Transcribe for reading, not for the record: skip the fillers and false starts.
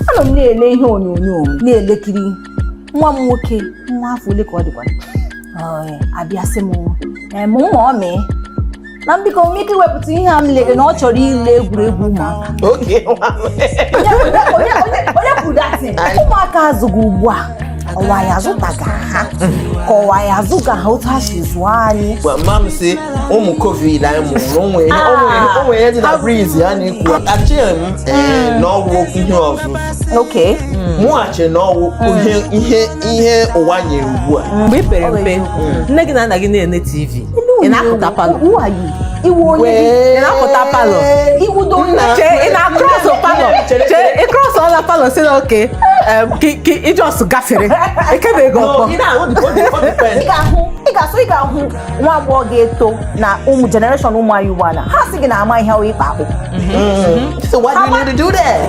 Anọ m na-ele ihe onyonyo m na-elekiri nwa m nwoke, nwa afọ ole ka ọ dịkwa, abịa sị m, "Em, mummy, na m biko nwee ike iwepụta ihe a m lere," na ọ chọrọ ile egwuregwu ụmụaka. Oge nwa m. Onye kwuru that thing? Ụmụaka azụghị ugbu a, ọwa ya azụtaga ha ka ọwa ya azụga ha otu ha si zụọ anyị. Gwa mma m sị ụmụ COVID anyị mụrụ onwe ihe dị na breeze ha na-ekwu. Acheghị m na ọwụ ihe ọzụzụ. Mụghachi na ọwụ ihe ụwa nyere ugbu a. Mgbe ị pere mpe, nne gị na nna gị na-ene TV, ị na-apụta parlour? Who are you? Iwu onye gị? Ị na-apụta parlour? Iwudo onye? Chee, ị na-across parlour, chee, ị cross ọla parlour, si na oke ka ị just gafere ekebeghị ọkpọ. Ị na-ahụ ọ depend. Ị ga-ahụ, ị ga-asụ, ị ga-ahụ nwa agbọghọ ga-eto na ụmụ generation ụmụ anyị ugbu a na ha sị gị na ama ihe ọ ịkpa akpụ. So why do you need to do that?